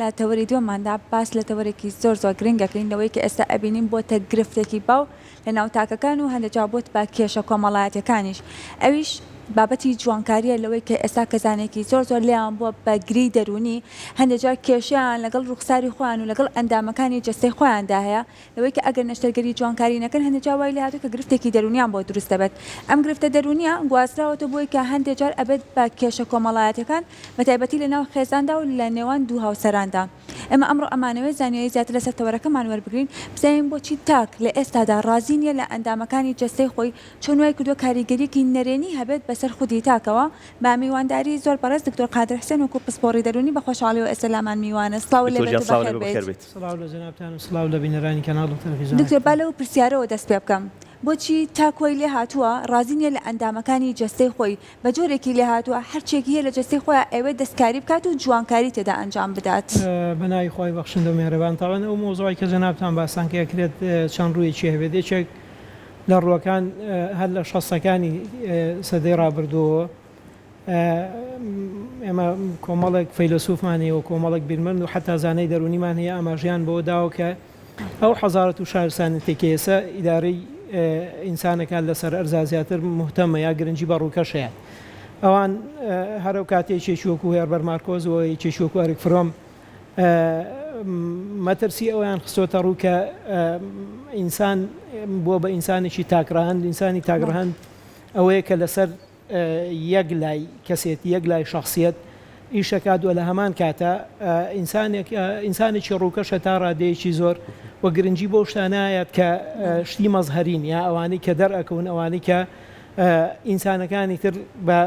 لە تەوەری دووەماندا باس لە تەوەرێکی زۆر زۆر گرنگ ئەکەین لەوەی کە ئێستا ئەبینین بۆتە گرفتێکی باو لە ناو تاکەکان و هەندێک جار بۆت بە کێشە کۆمەڵایەتیەکانیش ئەویش بابەتی جوانکاریە لەوەی کە ئێستا کەسانێکی زۆر زۆر لێیان بووە بە گرێی دەروونی هەندێک جار کێشەیان لەگەڵ ڕوخساری خۆیان و لەگەڵ ئەندامەکانی جەستەی خۆیاندا هەیە لەوەی کە ئەگەر نەشتەرگەری جوانکاری نەکەن هەندێک جار وای لێهاتووە کە گرفتێکی دەروونیان بۆ دروست دەبێت ئەم گرفتە دەروونیە گواستراوەتەوە بۆی کە هەندێک جار ئەبێت بە کێشە کۆمەڵایەتیەکان بەتایبەتی لە ناو خێزاندا و لە نێوان دوو هاوسەراندا. ئێمە ئەمڕۆ ئەمانەوێت زانیاری زیاتر لەسەر تەوەرەکەمان وەربگرین، بزانین بۆچی تاک لە ئێستادا ڕازی نییە لە ئەندامەکانی جەستەی خۆی، چۆن وای کردووە کاریگەرییەکی نەرێنی هەبێت بەسەر خودی تاکەوە. بە میوانداری زۆر بەڕێز دکتۆر قادر حسێن وەکو پسپۆڕی دەروونی بە خۆشحاڵیەوە ئێستا لامان میوانە. سڵاوت لێ دکتۆر بێت گیان و سڵاو لێ بەخێر بێ بێیت. بەخێر بێیت. سڵاو لە جەنابتان و سڵاو لە بینەرانی کەناڵ و دکتۆر با تەلەفیزۆنەکەتان. لەو پرسیارەوە دەست پێ بکەم. بۆچی تاک وای لێ هاتووە ڕازی نییە لە ئەندامەکانی جەستەی خۆی، بە جۆرێکی لێهاتووە هەرچیەکی هەیە لە جەستەی خۆیا ئەیەوێت دەستکاری بکات و جوانکاری تێدا ئەنجام بدات. بە ناوی خوای بەخشندە و میهرەبان تەبعەن ئەو مەوزوعەی کە جەنابتان باستان کە ئەکرێت چەند ڕوویەکی هەبێت یەکێک لە ڕووەکان هەر لە شەستەکانی سەدەی ڕابردووەوە ئێمە کۆمەڵێک فەیلەسوفمان هەیە و کۆمەڵێک بیرمەند و حەتا زانای دەروونیمان هەیە ئاماژەیان بەوە داوە کە ئەو حەزارەت و شارستانیەتەی کە ئێستا ئیدارەی ئینسانەکان لەسەر ئەرزا زیاتر موهتەمە یا گرنگی بە ڕووکەش هەیە. ئەوان هەر ئەو کاتە یەکێکی وەکوو هێربەر مارکۆز و یەکێکی وەکوو ئەریک فرۆم مەترسی ئەویان خستۆتە ڕوو کە ئینسان بووە بە ئینسانێکی تاکڕەهەند، ئینسانی تاکڕەهەند ئەوەیە کە لەسەر یەک لای کەسێتی، یەک لای شەخسیەت ئیش ئەکات و لە هەمان کاتا ئینسانێک ئینسانێکی ڕووکەشە تا ڕادەیەکی زۆر و گرنگی بەو شتانە ئەیات کە شتی مەزهەرین یا ئەوانەی کە دەرئەکەون ئەوانەی کە ئینسانەکانی تر بە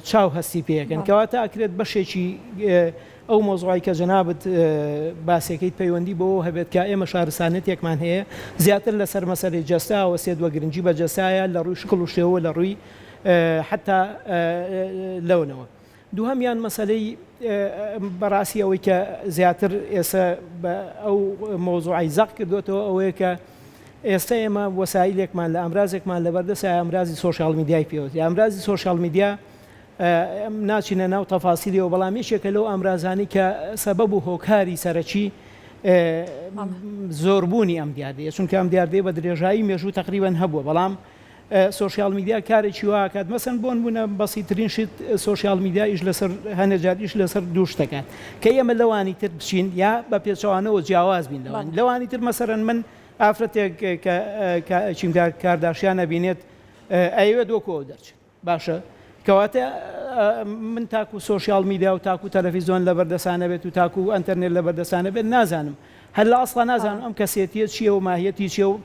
چاو هەستی پێ ئەکەن کەواتە ئەکرێت بەشێکی ئەو مەوزوعەی کە جەنابت باسیەکەیت پەیوەندی بەوەوە هەبێت کە ئێمە شارستانیەتێکمان هەیە زیاتر لەسەر مەسەلەی جەستە ئەوەستێت وە گرنگی بە جەستەیە لە ڕووی شکڵ و شێوە لە ڕووی حەتا لەونەوە. دووهەمیان مەسەلەی بەڕاستی ئەوەی کە زیاتر ئێستا بە ئەو مەوزوعەی زەق کردۆتەوە ئەوەیە کە ئێستا ئێمە وەسایلێکمان لە ئامرازێکمان لەبەردەستە ئامرازی سۆشیال میدیای پێوەترێ ئامرازی سۆشیال میدیا ناچینە ناو تەفاسیلیەوە بەڵام یەکێکە لەو ئامرازانەی کە سەبەب و هۆکاری سەرەکی زۆربوونی ئەم دیاردەیە چونکە ئەم دیاردەیە بە درێژایی مێژوو تقریبان هەبووە بەڵام سۆشیال میدیا کارێکی واکات مەسەن بۆن بوونە بەسیترین شت سۆشیال میدیا ئیش لەسەر هەنێجار ئیش لەسەر دوو شتەکات کە ئێمە لەوانی تر بچین یا بە پێچەوانەوە جیاواز بین لەوان لەوانی تر مەسەرەن من ئافرەتێک کە چیمکار کارداشیان ئەبینێت ئەیەوێت وەکو ئەو دەرچێت باشە کەواتە من تاکو سۆشیاڵ میدیا و تاکو تەلەفیزۆن لەبەر دەسا نەبێت و تاکو ئەنتەرنێت لەبەر دەسا نەبێت نازانم هەر لە ئەسڵا نازانم ئەم کەسێتیە چییە و ماهیەتی چییە و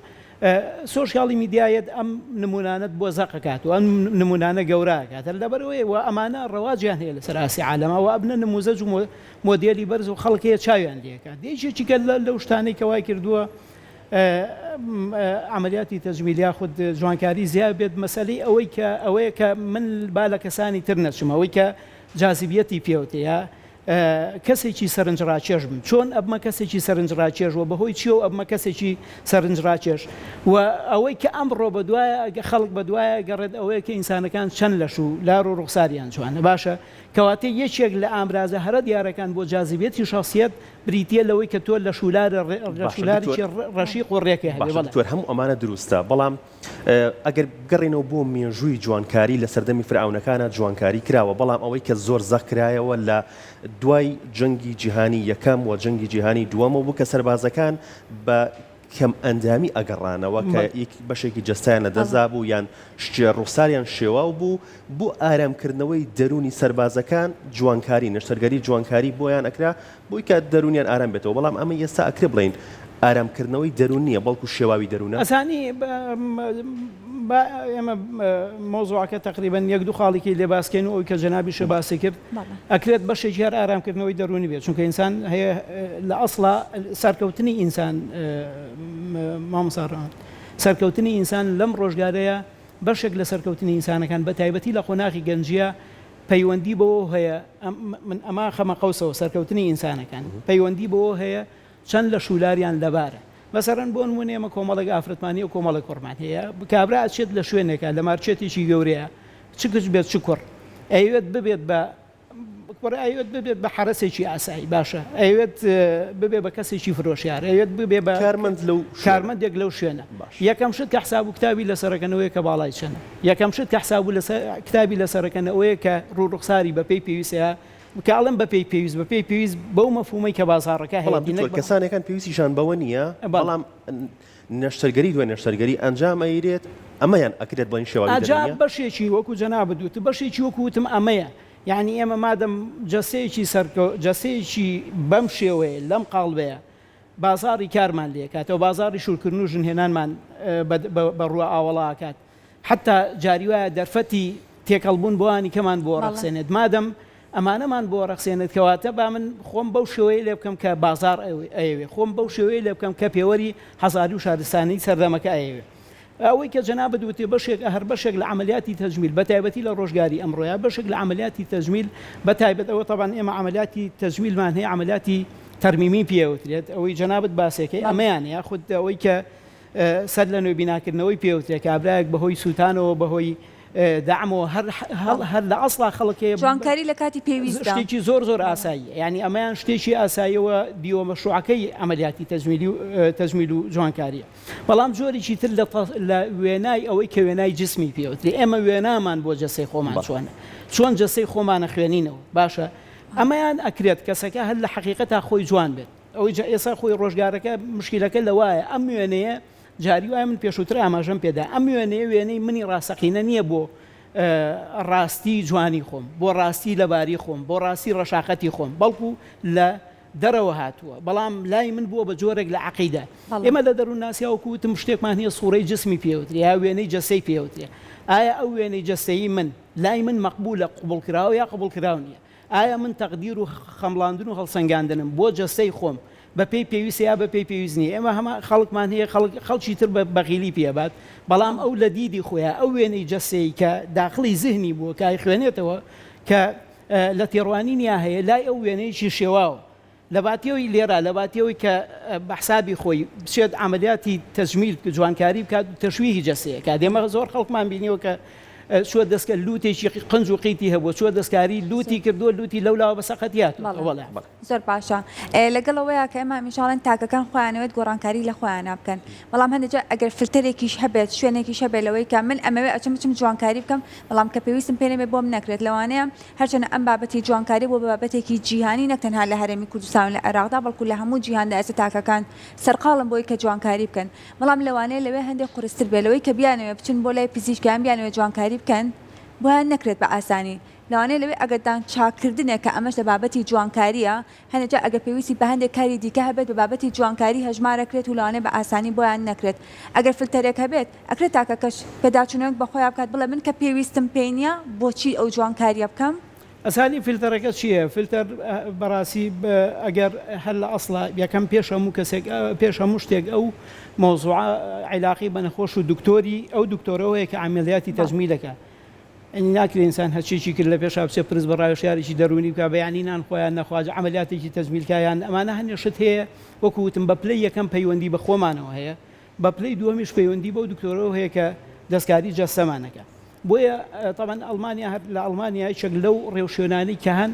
سۆشیاڵی میدیایەت ئەم نمونانەت بۆ زەقەکات و ئەم نمونانە گەورەکات هەر لەبەرەوەی و ئەمانە ڕەواجیان هەیە لەسەر ئاستی عالەما و ئەبنە نموزەج و مۆدێلی بەرز و خەڵک هەیە چاویان لێکات یەکێکی کە لەو شتانەی کە وای کردووە عەمەلیاتی تەجمیل یاخود جوانکاری زیاد بێت مەسەلەی ئەوەی کە ئەوەیە کە من با لە کەسانی تر نەچم ئەوەی کە جازبیەتی پێوتەیە کەسێکی سەرنجڕاکێش بم چۆن ئەبمە کەسێکی سەرنجڕاکێش و بەهۆی چیەوە ئەبمە کەسێکی سەرنجڕاکێش و ئەوەی کە ئەمڕۆ بەدوایە خەڵک بەدوایە گەڕێت ئەوەیە کە ئینسانەکان چەند لەش و لار و ڕوخساریان جوانە باشە کەواتە یەکێک لە ئامرازە هەرە دیارەکان بۆ جازبیەتی شەخسیەت بریتییە لەوەی کە تۆ لەشولارە باشە دکتۆر لەشولارێکی ڕەشیق و ڕێکی هەبێ باشە بەڵێ. دکتۆر هەموو ئەمانە دروستە بەڵام ئەگەر بگەڕێینەوە بۆ مێژووی جوانکاری لە سەردەمی فرعەونەکانا جوانکاری کراوە بەڵام ئەوەی کە زۆر زەق کرایەوە لە دوای جەنگی جیهانی یەکەم و جەنگی جیهانی دووەمەوە بوو کە سەربازەکان بە کەم ئەندامی ئەگەڕانەوە کە بەشێکی جەستەیان لەدەست دابوو یان ڕوخساریان شێواو بوو، بۆ ئارامکردنەوەی دەروونی سەربازەکان جوانکاری، نەشتەرگەری جوانکاری بۆیان ئەکرا بۆی کە دەروونیان ئارام بێتەوە، بەڵام ئەمەی ئێستا ئەکرێ بڵێین ئارامکردنەوەی دەروون نییە بەڵکو شێواوی دەروونە؟ ئەزانی با ئێمە مەوزوعەکە تەقریبەن یەک دوو خاڵیکی لێ باس کەین و ئەوی کە جەنابیشە باسی کرد ئەکرێت بەشێکی هەر ئارامکردنەوەی دەروونی بێت چونکە ئینسان هەیە لە ئەسڵا سەرکەوتنی ئینسان مامۆستا ڕەوەند سەرکەوتنی ئینسان لەم ڕۆژگارەیە بەشێک لە سەرکەوتنی ئینسانەکان بە تایبەتی لە قۆناغی گەنجیە پەیوەندی بەوە هەیە من ئەمە خەمە قەوسەوە سەرکەوتنی ئینسانەکان پەیوەندی بەوە هەیە چەند لە شولاریان لەبارە مەسەرەن بۆ نمونە ئێمە کۆمەڵێک ئافرەتمان هەیە و کۆمەڵێک کوڕمان هەیە کابرا ئەچێت لە شوێنێکا لە مارکێتێکی گەورەیە چ کچ بێت چ کوڕ ئەیەوێت ببێت بە. کوڕە ئەیەوێت ببێت بە حەرەسێکی ئاسایی باشە ئەیەوێت ببێ بە کەسێکی فرۆشیار ئەیەوێت ببێ بە کارمەند لەو شوێنە. کارمەندێک لەو شوێنە باش. یەکەم شت کە حساب و کتابی لەسەرەکەن ئەوەیە کە باڵای چەنە یەکەم شت کە حساب و لەسەر کتابی لەسەرەکەن ئەوەیە کە ڕوو ڕوخساری بەپێی پێویستە کە ئەڵێم بەپێی پێویست بەپێی پێویست بەو مەفهومەی کە بازاڕەکە بەڵام هەیەتی نەک دکتۆر کەسانێکان پێویستیشان بەوە نییە بەڵێ. بەڵام نەشتەرگەری دوای نەشتەرگەری ئەنجام ئەیرێت ئەمەیان ئەکرێت بڵێین شێواوی ئەجا دەروونیە؟ بەشێکی وەکو جەنابت وتت بەشێکی وەکو وتم ئەمەیە یانی ئێمە مادەم جەستەیەکی سەرکە جەستەیەکی بەم شێوەیە لەم قاڵبەیە بازاڕی کارمان لێ کاتەوە بازاڕی شوورکردن و ژنهێنانمان بە ڕووە ئاوەڵا ئەکات حەتا جاری وایە دەرفەتی تێکەڵ بوون بۆوانی کەمان بۆ ڕەخسێنێت مادەم ئەمانەمان بۆ ڕەخسێنێت کەواتە با من خۆم بەو شێوەیە لێ بکەم کە بازاڕ ئەیەوێ خۆم بەو شێوەیە لێ بکەم کە پێوەری حەزاری و شارستانی سەردەمەکە ئەیەوێ ئەوەی کە جەنابت وتی بەشێک هەر بەشێک لە عەمەلیاتی تەجمیل بە تایبەتی لە ڕۆژگاری ئەمڕۆیا بەشێک لە عەمەلیاتی تەجمیل بە تایبەت ئەوە تەبعەن ئێمە عەمەلیاتی تەجمیلمان هەیە عەمەلیاتی تەرمیمی پێ ئەوترێت ئەوەی جەنابت باسێکەی ئەمەیان یاخود ئەوەی کە سەر لە نوێ بیناکردنەوەی پێوترێ کابرایەک بەهۆی سووتانەوە بەهۆی دەعمەوە هەر هەر لە ئەسڵا خەڵک هەیە جوانکاری لە کاتی پێویستدا شتێکی زۆر زۆر ئاساییە یانی ئەمەیان شتێکی ئاساییەوە دیوە مەشروعەکەی عەمەلیاتی تەجمیلی و تەجمیل و جوانکاریە بەڵام جۆرێکی تر لە لە وێنای ئەوەی کە وێنای جسمی پێوترێ ئێمە وێنامان بۆ جەسەی خۆمان چۆنە چۆن جەسەی خۆمانە خوێنینەوە باشە ئەمەیان ئەکرێت کەسەکە هەر لە حەقیقەتا خۆی جوان بێت ئەوەی جا ئێستا خۆی ڕۆژگارەکە مشکیلەکە لەوایە ئەم وێنەیە جاری وایە من پێشووتر ئاماژەم پێدا ئەم وێنەیە وێنەی منی ڕاستەقینە نییە بۆ ڕاستی جوانی خۆم بۆ ڕاستی لەباری خۆم بۆ ڕاستی ڕەشاقەتی خۆم بەڵکو لە دەرەوە هاتووە بەڵام لای من بووە بە جۆرێک لە عەقیدە ئێمە لە دەروونناسیا وەکو وتم شتێکمان هەیە سوڕەی جسمی پێوترێ یا وێنەی جەستەی پێوترێ ئایا ئەو وێنەی جەستەیی من لای من مەقبولە قبوڵکراوە یا قبوڵکراو نییە ئایا من تەقدیر و خەمڵاندن و هەڵسەنگاندنم بۆ جەستەی خۆم بە پێی پێویستە یا بە پێی پێویست نییە؟ ئێمە هەمان خەڵکمان هەیە خەڵک خەڵکی تر بە بەغیلی پێ ئەبات بەڵام ئەو لە دیدی خۆیا ئەو وێنەی جەستەیی کە داخڵی زهنی بووە کە ئەیخوێنێتەوە کە لە تێڕوانینیا هەیە لای ئەو وێنەیەکی شێواوە لەباتی ئەوی لێرە لەباتی ئەوی کە بە حسابی خۆی بچێت عەمەلیاتی تەجمیل جوانکاری بکات و تەشویهی جەستەیە کات ئێمە زۆر خەڵکمان بینیوە کە چووە دەستکە لوتێکی قنج و قیتی هەبووە چووە دەستکاری لوتی کردووە لوتی لەولاوە بە سەقەتی هاتووە بەڵێ. زۆر باشە لەگەڵ ئەوەیا کە ئێمە هەمیشە ئەڵێن تاکەکان خۆیانەوێت گۆڕانکاری لە خۆیانا بکەن بەڵام هەندێک جار ئەگەر فلتەرێکیش هەبێت شوێنێکیش هەبێت لەوەی کە من ئەمەوێ ئەچم بچم جوانکاری بکەم بەڵام کە پێویستم پێ نەبێت بۆم نەکرێت لەوانەیە هەرچەندە ئەم بابەتی جوانکاری بووە بە بابەتێکی جیهانی نەک تەنها لە هەرێمی کوردستان و لە عێراقدا بەڵکو لە هەموو جیهاندا ئێستا تاکەکان سەرقاڵن بۆی کە جوانکاری بکەن بەڵام لەوانەیە لەوێ هەندێک قورستر بێت لەوەی کە بیانەوێت بچن بۆ لای پزیشک یان بیانەوێت جوانکاری بکەن بۆیان نەکرێت بە ئاسانی لەوانەیە لەوێ ئەگەر دان چاککردنێک کە ئەمەش لە بابەتی جوانکارییە هەندێک جار ئەگەر پێویستی بە هەندێک کاری دیکە هەبێت بە بابەتی جوانکاری هەژمارەکرێت و لەوانەیە بە ئاسانی بۆیان نەکرێت ئەگەر فلتەرێک هەبێت ئەکرێت تاکەکەش پێداچوونەوەک بە خۆیا بکات بڵێ من کە پێویستم پێی نییە بۆچی ئەو جوانکارییە بکەم؟ ئەزانی فلتەرەکە چییە؟ فلتەر بەڕاستی ئەگەر هەر لە ئەسڵا یەکەم پێش هەموو کەسێک پێش هەموو شتێک ئەو مەوزوعە عیلاقەی بە نەخۆش و دکتۆری ئەو دکتۆرەوە هەیە کە عەمەلیاتی تەجمیل ئەکا یانی ناکرێ ئینسان هەرچیەکی کرد لە پێشا بچێ پرس بە ڕاوێژکارێکی دەروونی بکا بەیانی نان خوا یان نەخوا عەمەلیاتێکی تەجمیل کا یان ئەمانە هەنێ شت هەیە وەکو وتم بە پلەی یەکەم پەیوەندی بە خۆمانەوە هەیە بە پلەی دووەمیش پەیوەندی بەو دکتۆرەوە هەیە کە دەستکاری جەستەمان ئەکا بۆیە تەبعەن ئەڵمانیا هەر لە ئەڵمانیا یەکێک لەو ڕێوشوێنانەی کە هەن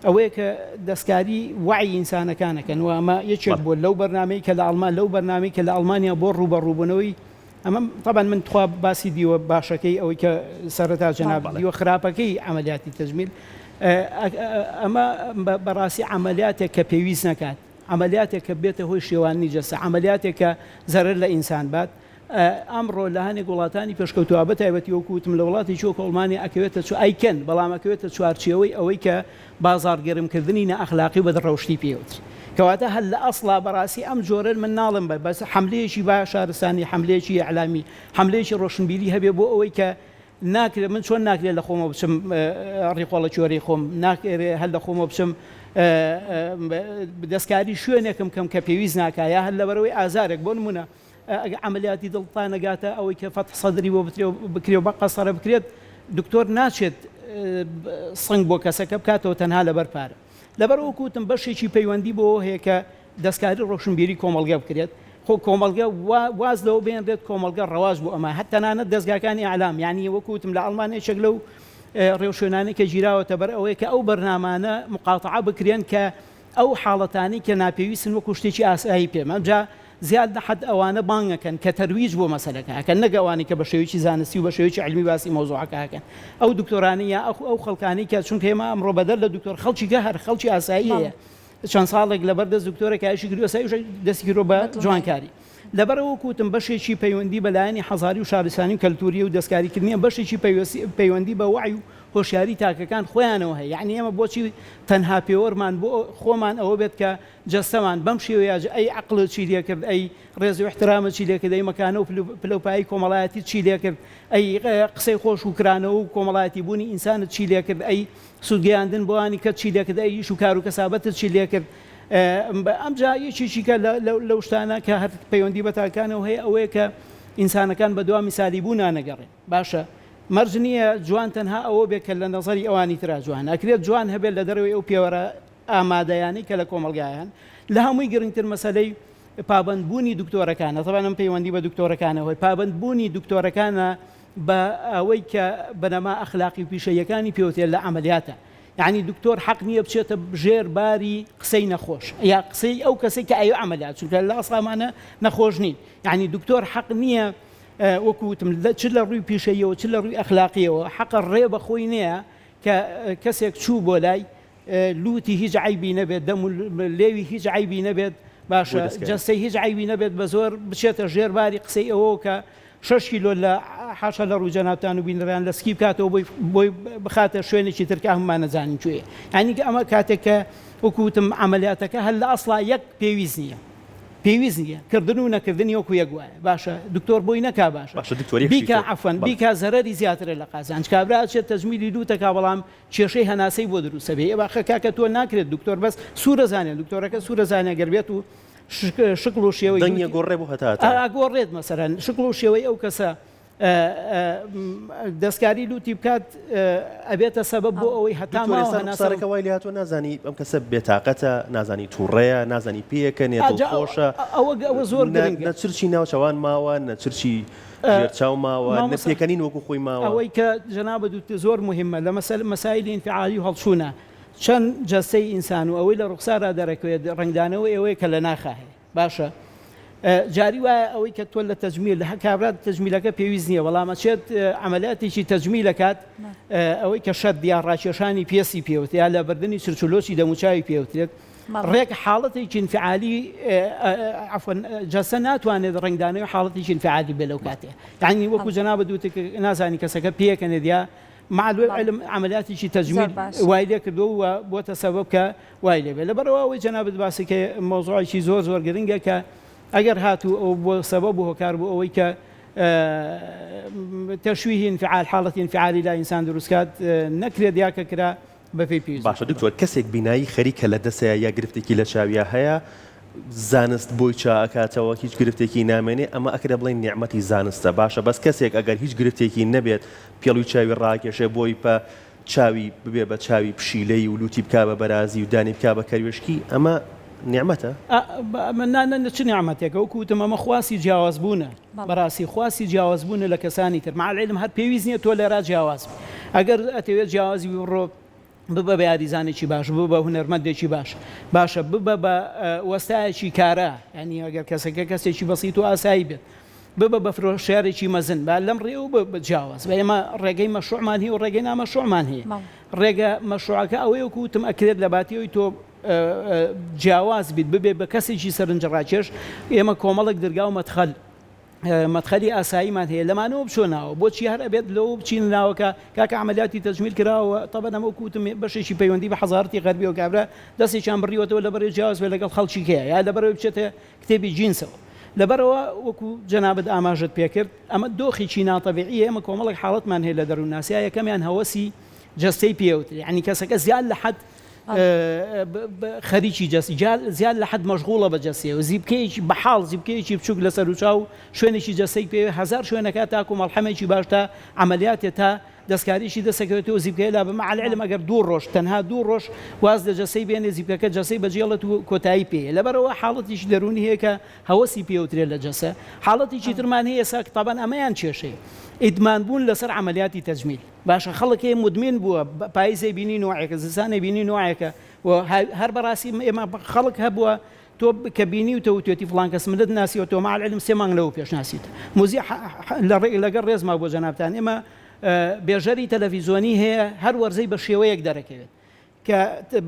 ئەوەیە کە دەستکاری وەعی ئینسانەکان ئەکەن و ئەمە یەکێک بووە لەو بەرنامەی کە لە ئەڵمان لەو بەرنامەی کە لە ئەڵمانیا بۆ ڕووبەڕووبوونەوەی ئەمە تەبعەن من تخوا باسی دیوە باشەکەی ئەوەی کە سەرەتا جەناب دیوە خراپەکەی عەمەلیاتی تەجمیل ئەمە بەڕاستی عەمەلیاتێک کە پێویست نەکات عەمەلیاتێک کە بێتە هۆی شێواندنی جەستە، عەمەلیاتێک کە زەرەر لە ئینسان بات، ئەمڕۆ لە هەنێک وڵاتانی پێشکەوتووە بە تایبەتی وەکو وتم لە وڵاتێکی وەکو ئەڵمانیا ئەکەوێتە چو ئەیکەن بەڵام ئەکەوێتە چوارچێوەی ئەوەی کە بازاڕگەرمکردنی نائەخلاقی و بەدڕەوشتی پێ وترێ کەواتە هەر لە ئەسڵا بەڕاستی ئەم جۆرە من ناڵێم بە بەس حەملەیەکی با شارستانی حەملەیەکی ئیعلامی حەملەیەکی ڕۆشنبیری هەبێ بۆ ئەوەی کە ناکرێت من چۆن ناکرێت لە خۆمەوە بچم ڕیخۆڵە کێرەی خۆم ناکرێ هەر لە خۆمەوە بچم دەستکاری شوێنێکم کەم کە پێویست ناکا یا هەر لەبەرەوەی ئازارێک بۆ نمونە ئەگە عملیاتی دڵ تا نەگاتە ئەوەی کە فەتح سەدری بۆ بترێ بکرێ و بە قەسەرە بکرێت دکتۆر ناچێت سنگ بۆ کەسەکە بکاتەوە تەنها لەبەر پارە لەبەر وەکو وتم بەشێکی پەیوەندی بۆ هەیە کە دەستکاری ڕۆشنبیری کۆمەڵگە بکرێت، خۆ کۆمەڵگە واز لەوە بهێنرێت کۆمەڵگە ڕەواج بۆ ئەمە هەر تەنانەت دەزگاکانی ئیعلام یانی وەکو وتم لە ئەڵمانیا یەکێک لەو ڕێوشوێنانەی کە گیراوەتە بەر ئەوەیە کە ئەو بەرنامانە مقاتەعە بکرێن کە ئەو حاڵەتانەی کە ناپێویستن وەکو شتێکی ئاسایی پێم ئەمجا زیاد لە حەد ئەوانە بانگ ئەکەن کە تەرویج بۆ مەسەلەکە ئەکەن نەک ئەوانەی کە بە شێوەیەکی زانستی و بە شێوەیەکی عیلمی باسی مەوزوعەکە ئەکەن ئەو دکتۆرانەی یا ئەو خەڵکانەی کە چونکە ئێمە ئەمڕۆ بەدەر لە دکتۆر خەڵکی کە هەر خەڵکی ئاسایی هەیە چەند ساڵێک لەبەر دەست دکتۆرێک ئیشی کردووە ئێستا ئیش دەستی کردووە بە جوانکاری لەبەرئەوە وەکو وتم بەشێکی پەیوەندی بە لایەنی حەزاری و شارستانی و کەلتووریی و دەستکاریکردنیە، بەشێکی پەیوەندی بە وەعی و هۆشیاری تاکەکان خۆیانەوە هەیە، یەعنی ئێمە بۆچی تەنها پێوەرمان بۆ خۆمان ئەوە بێت کە جەستەمان بەم شێوەیە ئەی عەقڵت چی لێکرد، ئەی ڕێز و ئیحترامت چی لێکرد، ئەی مەکانە و پلەوپایەی کۆمەڵایەتیت چی لێکرد، ئەی قسەی خۆش و کرانەوە و کۆمەڵایەتی بوونی ئینسانت چی لێکرد، ئەی سوودگەیاندن بۆ ئەوانی کەت چی لێکرد، ئەی ئیش و کار و کەسابەتت چی لێکرد. ئەمجا یەکێکی کە لەو شتانە کە هەر پەیوەندی بە تاکانەوە هەیە ئەوەیە کە ئینسانەکان بە دوا میسالی بوونا نەگەڕێن. باشە مەرج نییە جوان تەنها ئەوە بێت کە لە نەزەری ئەوانی ترا جوانە، ئەکرێت جوان هەبێت لە دەرەوەی ئەو پێوەرە ئامادەیانەی کە لە کۆمەڵگایا هەن. لە هەمووی گرنگتر مەسەلەی پابەند بوونی دکتۆرەکانە، تەبعەن ئەم پەیوەندی بە دکتۆرەکانەوە هەیە، پابەند بوونی دکتۆرەکانە بە ئەوەی کە بنەما ئەخلاقی و پیشەییەکانی پێوترێت لە عەمەلیاتە. یەعنی دکتۆر حەق نییە بچێتە ژێر باری قسەی نەخۆش یا قسەی ئەو کەسەی کە ئەیەوێ عەمەلیات چونکە لە ئەسڵا ئەمانە نەخۆش نین یەعنی دکتۆر حەق نییە وەکو وتم چ لە ڕووی پیشەییەوە چ لە ڕووی ئەخلاقیەوە حەقە ڕێ بە خۆی نییە کە کەسێک چوو بۆ لای لوتی هیچ عەیبی نەبێت دەم و لێوی هیچ عەیبی نەبێت باشە جەستەی هیچ عەیبی نەبێت بە زۆر بچێتە ژێر باری قسەی ئەوەوە کە شەش کیلۆ لە حاشا لە ڕووی جەنابتان و بینەران لە سکی بکاتەوە بۆی بۆی بخاتە شوێنێکی تر کە هەموومان نەزانین کوێیە یانی کە ئەمە کاتێک کە وەکو وتم عەمەلیاتەکە هەر لە ئەسڵا یەک پێویست نییە پێویست نییە کردن و نەکردنی وەکو یەک وایە باشە دکتۆر بۆی نەکا باشە باشە دکتۆر یەک شتی بیکا تر عەفوەن بەڵێ. بیکا زەرەری زیاترە لە قازانج کابرا ئەچێت تەجمیلی لووتەکا بەڵام کێشەی هەناسەی بۆ دروست ئەبێ ئێ باخە کاکە تۆ ناکرێت دکتۆر بەس سوورە زانێ دکتۆرەکە سوورە زانێ گەر بێت و شکڵ و شێوەی دەنگی ئەگۆڕێ بۆ هەتا هەتایە. ئەگۆڕێت مەسەلەن شکڵ و شێوەی ئەو کەسە دەستکاری لوتی بکات ئەبێتە سەبەب بۆ ئەوەی هەتا دکتۆر ماوە ئێستا هەناسە ڕوخسارەکە وای لێهاتووە نازانی ئەم کەسە بێتاقەتە نازانی توڕەیە نازانی پێکەنێ ئەجا دڵخۆشە ئەوە ئەوە زۆر نە گرنگە نە چرچی ناوچەوان ماوە نە چرچی ژێر چاو ماوە نە مامۆستا پێکەنین وەکو خۆی ماوە. ئەوەی کە جەنابت وتت زۆر موهیمە لە مەسەل مەسایلی ئینفعالی و هەڵچوونە چەند جەستەی ئینسان و ئەوەی لە ڕوخسارا دەرەکەوێت ڕەنگدانەوەی ئەوەیە کە لە ناخا هەیە باشە جاری وایە ئەوەی کە تۆ لە تەجمیل هە کابرا تەجمیلەکە پێویست نییە بەڵام ئەچێت عەمەلیاتێکی تەجمیلەکات ئەوەی کە شەد یا ڕاکێشانی پێستی پێوترێت یا لابردنی چرچولۆچی دەموچاوی پێوترێت ڕێک حاڵەتێکی انفعالی عەفوەن جەستە ناتوانێت ڕەنگدانەوەی حاڵەتێکی انفعالی بێ لەو کاتێ یعنی وەکو جەنابت وتت نازانی کەسەکە پێکەنێت یا مع العلم عەمەلیاتێکی تەجمیل وای لێ کردووە و بۆتە سەبەب کە وای لێ بێ لەبەرئەوە ئەوەی جەنابت باسی کە مەوزوعێکی زۆر زۆر گرنگە کە ئەگەر هاتوو ئەو بۆ سەبەب و هۆکار بوو ئەوەی کە تەشویهی انفعال حاڵەتی انفعالی لای ئینسان دروست کات نەکرێت یا کە کرا بەپێی پێویست باشە دکتۆر کەسێک بینایی خەریکە لە دەسەیە یا گرفتێکی لە چاویا هەیە زانست بۆی چا ئەکاتەوە هیچ گرفتێکی نامێنێ ئەمە ئەکرێ بڵێین نیعمەتی زانستە باشە بەس کەسێک ئەگەر هیچ گرفتێکی نەبێت پێڵوی چاوی ڕاکێشێ بۆی پە چاوی ببێ بە چاوی پشیلەی و لوتی بکا بە بەرازی و دانی بکا بە کەروێشکی ئەمە نیعمەتە؟ نا نا چ نیعمەتێکە وەکو وتم ئەمە خواستی جیاواز بوونە بەڕاستی خواستی جیاواز بوونە لە کەسانی تر مع العلم هەر پێویست نییە تۆ لێرا جیاواز بی ئەگەر ئەتەوێت جیاوازی بی بڕۆ ببە بە یاریزانێکی باش، ببە بە هونەرمەندێکی باش، باشە ببە بە وەستایەکی کارا، یانی ئەگەر کەسەکە کەسێکی بەسیت و ئاسایی بێت، ببە بە فرۆشیارێکی مەزن، با لەم ڕێیەوە بە جیاواز بە. ئێمە ڕێگەی مەشروعمان هەیە و ڕێگەی نامەشروعمان هەیە. ڕێگە مەشروعەکە ئەوەیە وەکو وتم ئەکرێت لە باتی ئەوەی تۆ جیاواز بیت، ببێ بە کەسێکی سەرنجڕاکێش، ئێمە کۆمەڵێک درگا و مەدخەل مەدخەلی ئاساییمان هەیە لەمانەوە بچۆ ناوە بۆچی هەر ئەبێت لەوە بچینە ناوە کە کاکە عەمەلیاتی تەجمیل کراوە تەبەن ئەمە وەکو وتم بەشێکی پەیوەندی بە حەزارەتی غەربیەوە کابرا دەستێکیان بڕیوەتەوە لەبەرەوەی جیاواز بێت لەگەڵ خەڵکی کەیە یا لەبەرەوەی بچێتە کتێبی جینسەوە لەبەرەوە وەکو جەنابت ئاماژەت پێکرد ئەمە دۆخێکی ناتەبیعیە ئێمە کۆمەڵێک حاڵەتمان هەیە لە دەروونناسیا یەکەمیان هەوەسی جەستەی پێوترێ یعنی کەسەکە زیاد لە حەد خەریکی جەستی زیاد لە حەد مەشغوڵە بە جەستەیەوە زیپکەیەکی بەحاڵ زیپکەیەکی بچووک لە سەروچاو شوێنێکی جەستەی پێ هەزار شوێنەکە تاکو مەڵحەمێکی باش تا عەمەلیاتێ تا دەستکاریشی دەسەکەوێتەوە زیپکەیە لا بە مع العلم ئەگەر دوو ڕۆژ تەنها دوو ڕۆژ واز لە جەسەی بێنێ زیپکەکە جەسەی بەجێڵێت و کۆتایی پێیە لەبەرئەوە حاڵەتێکی دەروونی هەیە کە هەوەسی پێوترێت لە جەسە حاڵەتێکی ترمان هەیە ئێستا تابان ئەمەیان کێشەیە ئیدمان بوون لەسەر عەمەلیاتی تەجمیل باشە خەڵک هەیە مدمن بووە پایزێ بینی نوعێکە زستانێ بینی نوعێکە و هەر بەڕاستی ئێمە خەڵک هەبووە تۆ کە بینیوتە وتوێتی فڵان کەس منت ناسیوە تۆ مع العلم سێ مانگ لەوە پێش ناسیوتە موزیع لەگەڵ ڕێزما بۆ جەنابتان ئێمە بێژەری تەلەفیزۆنی هەیە هەر وەرزەی بە شێوەیەک دەرەکەوێت کە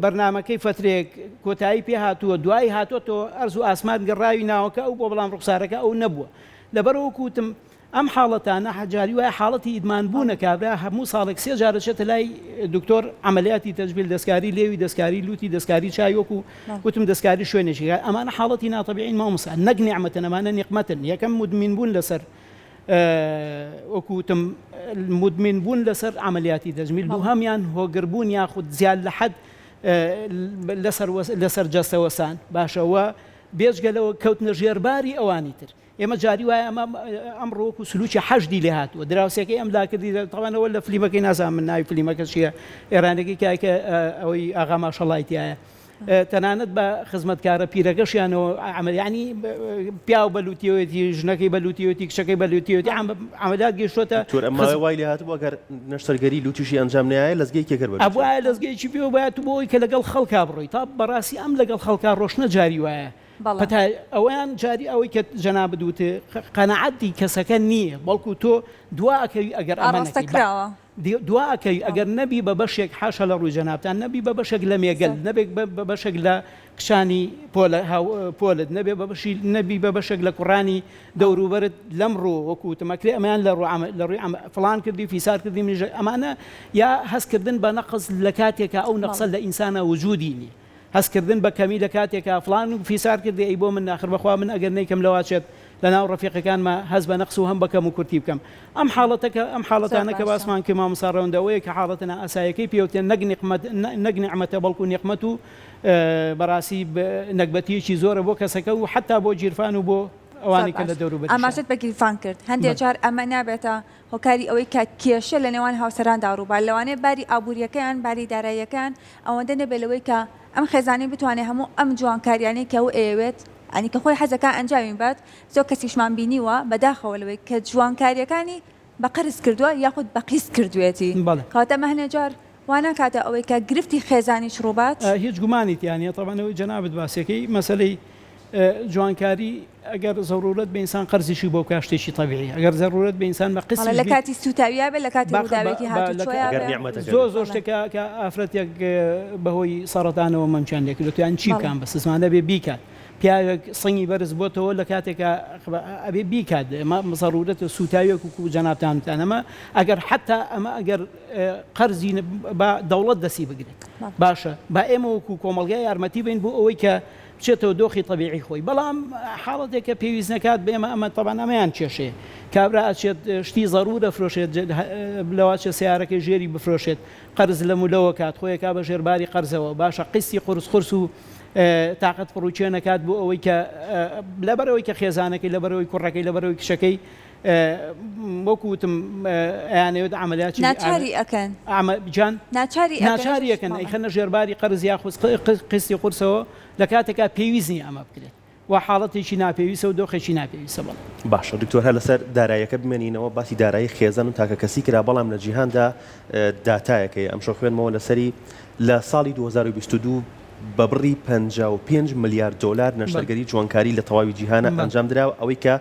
بەرنامەکەی فەترێک کۆتایی پێ هاتووە دوایی هاتۆتەوە ئەرز و ئاسمان گەڕاوی ناوەکە ئەو بۆ بەڵام ڕوخسارەکە ئەو نەبووە لەبەرەوە کوتم ئەم حاڵەتانە جاری وایە حاڵەتی ئیدمان بوونە کابرا هەموو ساڵێک سێ جار دەچێتە لای دکتۆر عەمەلیاتی تەجمیل دەستکاری لێوی دەستکاری لوتی دەستکاری چاوی وەکو وتم دەستکاری شوێنێکی ئەمانە حاڵەتی ناتەبیعین مامۆستا نەک نیعمەتن ئەمانە نیقمەتن یەکەم مدمین بوون لەسەر وەکو وتم مدمین بوون لەسەر عەمەلیاتی تەجمیل دووهەمیان هۆگر بوون یاخود زیاد لە حەد لەسەر لەسەر جەستە وەسان باشە وە بێجگە لەوە کەوتنە ژێرباری ئەوانی تر ئێمە جاری وایە ئەمە ئەمڕۆ وەکو سلوکی حەشدی لێ هاتووە دراوسێکەی ئەم لاکردی تەوانەوە لە فلیمەکەی نازانم من ناوی فلیمەکە چییە ئێرانەکەی کاکە ئەوەی ئاغا ماشەڵای تایە تەنانەت بە خزمەتکارە پیرەکەشیانەوە عملیانی پیاو بە لوتیەوەتی ژنەکەی بە لوتیەتی کچەکەی بە لوتیەتی عملیات گەیشتۆتە تۆر ئەمە وای لێ هاتبوو ئەگەر نەشتەرگەری لوتیشی ئەنجام نایە لەزگەی کێکەر بە ئەبوایە لەزگەیەکی پێوە باەت بۆ ئەوەی کە لەگەڵ خەڵکا بڕۆی تا بەڕاستی ئەم لەگەڵ خەڵکا ڕۆشنە جاری وایە بەڵێ. پەتای ئەوەیان جاری ئەوەی کە جەنابت وتت قەناعەتی کەسەکە نییە بەڵکو تۆ دوا ئەکەوی ئەگەر ئەمە ئاڕاستە نەکەی بە کراوە. دوا ئەکەوی ئەگەر نەبی بە بەشێک حاشا لە ڕووی جەنابتان نەبی بە بەشێک لە مێگەل زۆر. نەبێک بە بە بەشێک لە کچانی پۆلە هاو پۆلت نەبێ بە بەشی نەبی بە بەشێک لە کوڕانی دەوروبەرت لەم ڕوو وەکو وتم ئەکرێ ئەمەیان لە ڕوو عەمە لە ڕووی عەمە فڵان کردی فیسار کردی منیش ئەمانە یا هەست کردن بە نەقس لە کاتێکا ئەو نەقسە بەڵێ. لە ئینسانا وجودی نییە هەست کردن بە کەمی لە کاتێکا فڵان و فیسار کردی ئەی بۆ من ئاخر بەخوا من ئەگەر نەیکەم لەواچێت لەناو ڕەفیقەکانما هەست بە نەقس و هەم بە کەم و کورتی بکەم ئەم حاڵەتە کە ئەم زۆر حاڵەتانە کە باشە. باسمان کرد مامۆستا ڕەوەند ئەوەیە کە حاڵەتە نائاسایەکەی پێوترێت نەک نیقمەت نەک نیعمەتە بەڵکو نیقمەت و بەڕاستی نەگبەتیەکی زۆرە بۆ کەسەکە و حەتا بۆ گیرفان و بۆ زۆر ئەوانەی کە باش لە دەوروبەریشیان. ئاماژەت بە گیرفان کرد هەندێ بەڵێ. جار ئەمە نابێتە هۆکاری ئەوەی کە کێشە لە نێوان هاوسەراندا ڕووبات، لەوانەیە باری ئابوورییەکەیان، باری داراییەکەیان ئەوەندە نەبێت لەوەی کە ئەم خێزانەی بتوانێت هەموو ئەم جوانکارییانەی کە ئەو ئەیەوێت یانی کە خۆی حەز دەکات ئەنجامی بات، زۆر کەسیشمان بینیوە بەداخەوە لەوەی کە جوانکارییەکانی بە قەرز کردووە یاخود بە قیست کردوویەتی، بەڵێ. کەواتە ئەمە هەنێ جار وا ناکاتە ئەوەی کە گرفتی خێزانیش ڕووبات؟ هیچ گومانی تیا نییە، تەبعەن ئەوەی جەنابت باسیەکەی مەسەلەی جوانکاری ئەگەر زەرورەت بێ ئینسان قەرزیشی بۆ بکا شتێکی تەبیعیە ئەگەر زەرورەت بێ ئینسان بە بەڵێ قیستیش لە بی کاتی سوتاویا بێ لە کاتی با ڕووداوێکی با لە هاتوچۆیا ئەگەر بێ نیعمەتەکە زۆر بێ. زۆر بەڵێ شتێکە کە ئافرەتێک بەهۆی سەڕەتانەوە مەمکیان لێ کردووە یان چی بەڵێ بکان بەس زمانە بێ بیکات پیاوێک سنگی بەرز بۆتەوە لە کاتێکا ئەبێ بیکات ئەمە زەرورەتە سوتاوێک و جەنابتان وتان ئەمە ئەگەر حتا ئەمە ئەگەر قەرزی با دەوڵەت دەسی بگرێت باشە با ئێمە وەکو کۆمەڵگای یارمەتی بین بۆ ئەوەی کە بچێتەوە دۆخی تەبیعی خۆی بەڵام حاڵەتێک کە پێویست نەکات بە ئێمە ئەمە تەبعەن ئەمەیان کێشەیە کابرا ئەچێت شتی زەرورە فرۆشێت لەواچێت سیارەکەی ژێری بفرۆشێت قەرز لەم و لەوە کات خۆیەکا بە ژێرباری قەرزەوە باشە قیستی قورس قورس و تاقەت پڕوکێ نەکات بۆ ئەوەی کە لەبەرەوەی کە خێزانەکەی لەبەرەوەی کوڕەکەی لەبەرەوەی کچەکەی وەکو وتم ئەیانەوێت عەمەلیاتی ناچاری ئەکەن جان ناچاری ئەکەن ناچاری ئەکەن ئەیخەنە ژێرباری قەرز یاخود قیستی قورسەوە لە کاتێکا پێویست نییە ئەمە بکرێت و حاڵەتێکی ناپێویستە و دۆخێکی ناپێویستە بەڵێ. باشە دکتۆر هەر لەسەر داراییەکە بمێنینەوە باسی دارایی خێزان و تاکەکەسی کرا بەڵام لە جیهاندا داتایەک هەیە ئەمشەو خوێندمەوە لەسەری لە ساڵی 2022 بە بڕی 55 ملیار دۆلار نەشتەرگەری جوانکاری لە تەواوی جیهانە ئەنجام دراوە ئەوەی کە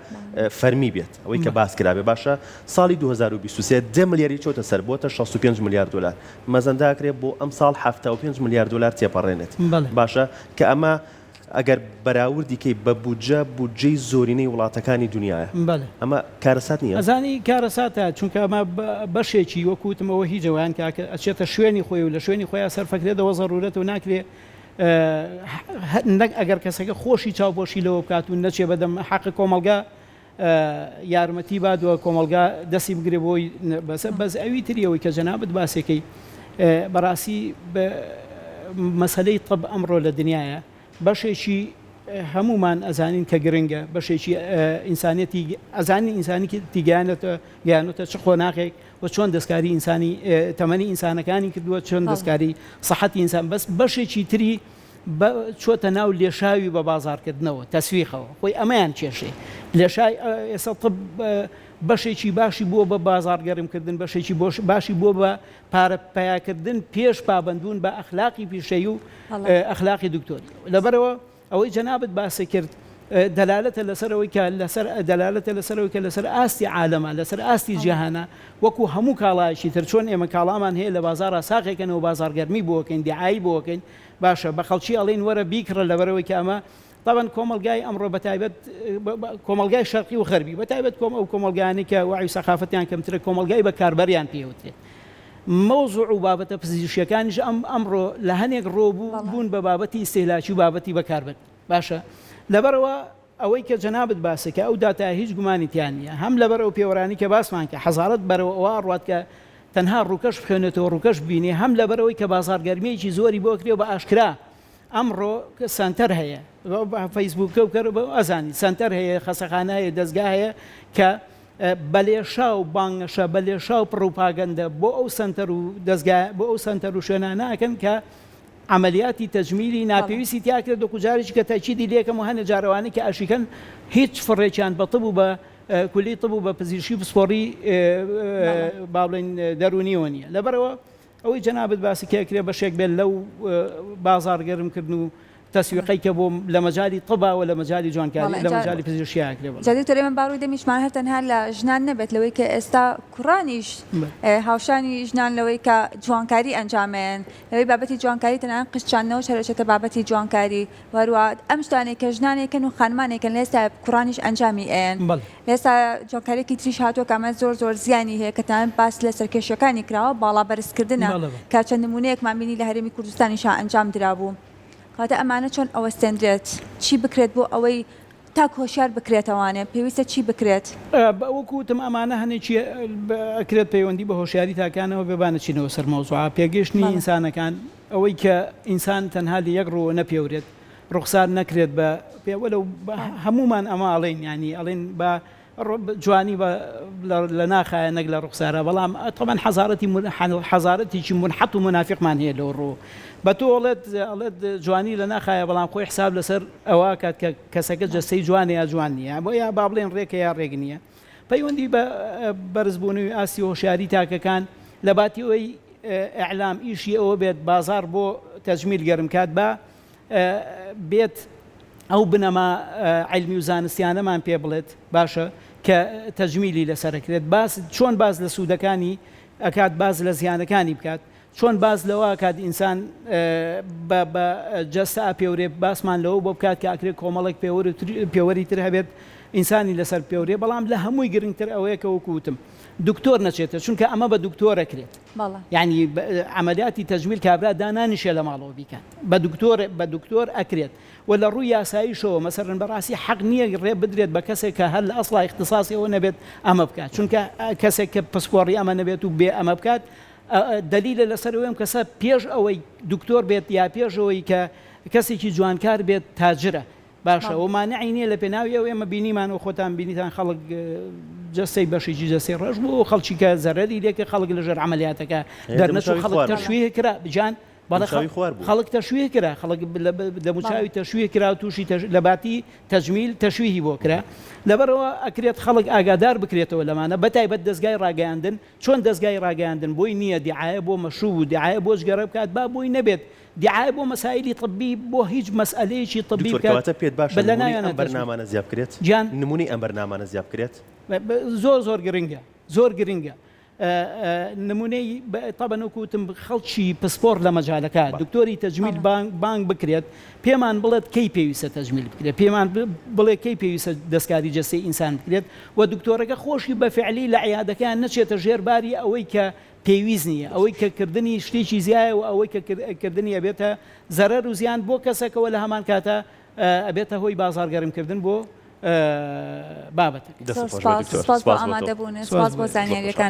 فەرمی بێت ئەوەی کە باس کرابێ باشە ساڵی 2023 دە ملیاری چۆتە سەر بۆتە 65 ملیار دۆلار مەزەنداکرێ بۆ ئەم ساڵ 75 ملیار دۆلار تێپەڕێنێت باشە کە ئەمە ئەگەر بەراوردی کەی بە بودجە، بودجەی زۆرینەی وڵاتەکانی دونیایە. بەڵێ. ئەمە کارەسات نییە؟ ئەزانی کارەساتە، چونکە ئەمە بەشێکی وەکو وتم ئەوە هیچ ئەوەیان کاکە ئەچێتە شوێنی خۆی و لە شوێنی خۆیا سەرفەکرێت ئەوە زەرورەتە و ناکرێ نەک ئەگەر کەسەکە خۆشی چاوپۆشی لەوە بکات و نەچێ بەدەم حەقە کۆمەڵگا یارمەتی بات و کۆمەڵگا دەستی بگرێ بۆی بەسە بەس ئەوی تری ئەوەی کە جەنابت باسێکەی بەڕاستی مەسەلەی طب ئەمڕۆ لە دنیاە بەشێکی. هەموومان ئەزانین کە گرنگە بەشێکی ئینسانیەتی ئەزانین ئینسانیەتی گەیانەتە گەیانۆتە چ قۆناغێک و چۆن دەستکاری ئینسانی تەمەنی ئینسانەکانی کردووە چۆن دەستکاری سەحەتی ئینسان بەس بەشێکی تری چۆتە ناو لێشاوی بە بازاڕکردنەوە تەسویقەوە خۆی ئەمەیان کێشەیە لێشای ئێستا طب بەشێکی باشی بووە بە بازاڕگەرمکردن بەشێکی باشی بووە بە پارە پەیاکردن پێش پابەندبوون بە ئەخلاقی پیشەیی و ئەخلاقی دکتۆری. لەبەرئەوە ئەوەی جەنابت باست کرد دەلالەتە لەسەر ئەوەی کە لەسەر دەلالەتە لەسەر ئەوەی کە لەسەر ئاستی عالەمە لەسەر ئاستی جیهانە وەکو هەموو کاڵایەکی تر چۆن ئێمە کاڵامان هەیە لە بازاڕا ساغێکەنەوە بازاڕگەرمی بۆ ئەکەین دیعایی بۆ ئەکەین باشە بە خەڵکی ئەڵێین وەرە بیکڕە لەبەرئەوەی کە ئەمە تەبعەن کۆمەڵگای ئەمڕۆ بە تایبەت کۆمەڵگای شەرقی و غەربی بە تایبەت کۆم ئەو کۆمەڵگایانەی کە وەعی و سەقافەتیان کەمترە کۆمەڵگای بەکاربەریان پێ وترێت مەوزوع و بابەتە پزیشکیەکانیش ئەم ئەمڕۆ لە هەنێک ڕۆ بوون بە بابەتی ئیستیهلاکی و بابەتی بەکاربەر باشە لەبەرەوە ئەوەی کە جەنابت باسە کە ئەو داتایە هیچ گومانی تیا نییە هەم لەبەر ئەو پێوەرانی کە باسمان کە حەزارەت بەرەوە ئەوە ئەڕوات کە تەنها ڕووکەش بخوێنێتەوە ڕووکەش ببینێ هەم لەبەرەوەی کە بازاڕگەرمییەکی زۆری بۆ کرێ و بە ئاشکرا ئەمڕۆ سەنتەر هەیە فەیسبووکە و کەر ئەزانی سەنتەر هەیە خەسەخانە هەیە دەزگا هەیە کە بە لێشاو بانگەشە بە لێشاو پڕوپاگەندە بۆ ئەو سەنتەر و دەزگا بۆ ئەو سەنتەر و شوێنانە ئەکەن کە عەمەلیاتی تەجمیلی ناپێویستی تیا کرێت وەکو جارێکی کە تەئکیدی لێکەم و هەنێ جار ئەوانەی کە ئەشیکەن هیچ فڕێکیان بە طب و بە کولی طب و بە پزیشکی پسپۆڕی با بڵێین دەروونیەوە نییە لەبەرئەوە ئەوەی جەنابت باسی کە ئەکرێ بەشێک بێت لەو بازاڕ گەرم کردن و تەسویقەی کە بۆ لە مەجالی طبا و لە مەجالی جوانکاری لە مەجالی پزیشکیا ئەکرێ بەڵێ. جا دکتۆر ئێمە با ڕووی دەمیشمان هەر تەنها لە ژنان نەبێت لەوەی کە ئێستا کوڕانیش هاوشانی ژنان لەوەی کە جوانکاری ئەنجامەیەن لەوەی بابەتی جوانکاری تەنانەت قژچاندنەوەش هەر ئەچێتە بابەتی جوانکاری و هەروەها ئەم شتانەی کە ژنان ئەیکەن و خانمان ئەیکەن لە ئێستا کوڕانیش ئەنجامی ئەیەن لە ئێستا جوانکاریەکی تریش هاتووە کە ئەمە زۆر زۆر زیانی هەیە کە تەنانەت باس لە سەرکێشیەکانی کراوە باڵا بەرزکردنە کە چەند نمونەیەکمان بینی لە هەرێمی کوردستانیشا ئەنجام درابوو کەواتە ئەمانە چۆن ئەوەستێندرێت چی بکرێت بۆ ئەوەی تاک هۆشیار بکرێتەوانێ پێویستە چی بکرێت؟ وەکو وتم ئەمانە هەنێکی ئەکرێت پەیوەندی بە هۆشیاری تاکانەوە بێ با نەچینەوە سەر مەوزوعە پێگەیشتنی ئینسانەکان ئەوەی کە ئینسان تەنها لە یەک ڕووەوە نەپێورێت، ڕوخسار نەکرێت بە پێ، وەلەو هەموومان ئەمە ئەڵێین، یانی ئەڵێین بە جوانی بە لە ناخایە نەک لە ڕوخسارا، بەڵام تەبعەن حەزارەتی حەزارەتێکی مونحەت و مونافیقمان هەیە لەو ڕووە. بە تۆ ئەڵێت ئەڵێت جوانی لە ناخایە، بەڵام خۆی حساب لەسەر ئەوە ئەکات کە کەسەکە جەستەی جوانە یا جوان نییە، بۆ یا با بڵێین ڕێکە یا ڕێک نییە. پەیوەندی بە بەرزبوونەوەی ئاستی هۆشیاری تاکەکان لە باتی ئەوەی ئیعلام ئیشی ئەوە بێت بازاڕ بۆ تەجمیل گەرم کات با بێت ئەو بنەما عیلمی و زانستیانەمان پێ بڵێت باشە کە تەجمیلی لەسەر ئەکرێت باس چۆن باس لە سوودەکانی ئەکات باس لە زیانەکانی بکات چۆن باس لەوە ئەکات ئینسان بە بە جەستە ئەپێورێ باسمان لەوە بۆ بکات کە ئەکرێت کۆمەڵێک پێوەر و پێوەری تر هەبێت ئینسانی لەسەر بپێورێ بەڵام لە هەمووی گرنگتر ئەوەیە کە وەکو وتم دکتۆر نەچێتە چونکە ئەمە بە دکتۆر ئەکرێت یانی عەمەلیاتی تەجمیل کابرا دانانیشێ لە ماڵەوە بیکات بە دکتۆر بە دکتۆر ئەکرێت و لە ڕووی یاساییشەوە مەسەلەن بەڕاستی حەق نییە ڕێ بدرێت بە کەسێک کە هەر لە ئەسڵا ئیختیساسی ئەوە نەبێت ئەمە بکات چونکە کەسێک کە پسپۆڕی ئەمە نەبێت و بێ ئەمە بکات دەلیلە لەسەر ئەوەی ئەم کەسە پێش ئەوەی دکتۆر بێت یا پێش ئەوەی کە کەسێکی جوانکار بێت تاجرە باشە و مانعی نییە لە پێناوی ئەو ئێمە بینیمان و خۆتان بینیتان خەڵک جەستەی بەشێکی جەستەی ڕەش بوو و خەڵکی کە زەرەری لێکرد خەڵک لەژێر عەمەلیاتەکە دەرنەچوو خەڵک تەشویه کرا جان بەڵێ خەڵک تەشویه کرا خەڵک دەموچاوی تەشویه کرا و تووشی لە باتی تەجمیل تەشویهی بۆ کرا لەبەرەوە ئەکرێت خەڵک ئاگادار بکرێتەوە لەمانە بەتایبەت دەزگای ڕاگەیاندن چۆن دەزگای ڕاگەیاندن بۆی نییە دیعایە بۆ مەشروب و دیعایە بۆ جگەرە بکات با بۆی نەبێت دیعایە بۆ مەسایلی طبی بۆ هیچ مەسئەلەیەکی طبی دکتۆر بکات کەواتە پێت باشە بە نمونەی لەناویانە ئەم تەجمیل بەرنامانە زیا بکرێت؟ گیان؟ نمونەی ئەم بەرنامانە زیا بکرێت؟ زۆر زۆر گرنگە زۆر گرنگە نمونەی تەبەن وەکو وتم خەڵکی پسپۆڕ لە مەجالەکە دکتۆری تەجمیل بانگ بانگ بکرێت پێمان بڵێت کەی پێویستە تەجمیل بکرێت پێمان بڵێ کەی پێویستە دەستکاری جەستەی ئینسان بکرێت و دکتۆرەکە خۆشی بە فعلی لە عیادەکەیان نەچێتە ژێر باری ئەوەی کە پێویست نییە ئەوەی کە کردنی شتێکی زیایە و ئەوەی کە کردنی ئەبێتە زەرەر و زیان بۆ کەسەکەوە لە هەمان کاتە ئەبێتە هۆی بازاڕ گەرمکردن بۆ بابەتەکە. دەستت زۆر خۆش بێت سپاس دکتۆر سپاس بۆ سپاس بۆ تۆ. ئامادەبوونت سپاس بۆ زانیاریەکانت.